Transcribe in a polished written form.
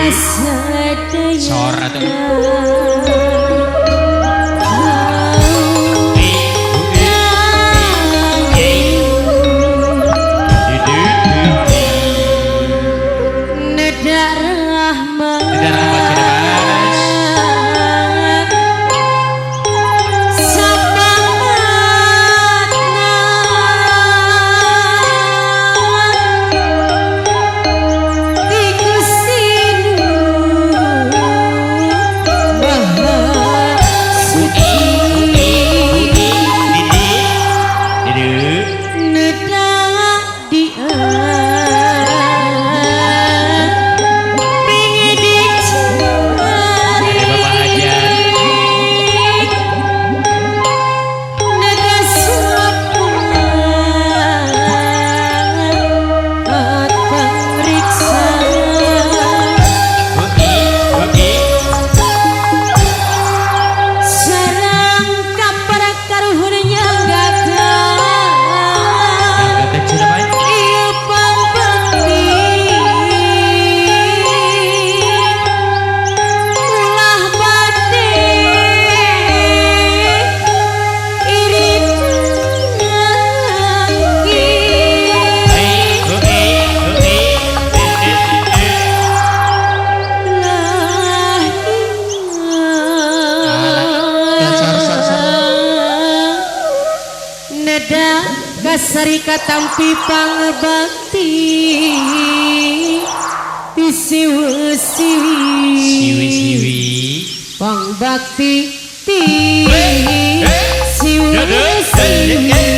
Kasadayana. Sor atuh. Neda rahmat. Neda rahmat, Cirebas. Sapangatna ti Gusti Nu Maha Suci. Didi. Didi. Neda dia pingin dicari. Ada Bapak Hajar. Neda syafaat pangriksa. Sareng kapara karuhun nyanggakan. Yang kata Cirebas. Ieu pangbakti ulah bade iri dengki. Lah. Sor, sor, sor. Neda kasari katampi pangbakti ti siwi-siwi. Siwi-siwi. Pangbakti ti siwi-siwi.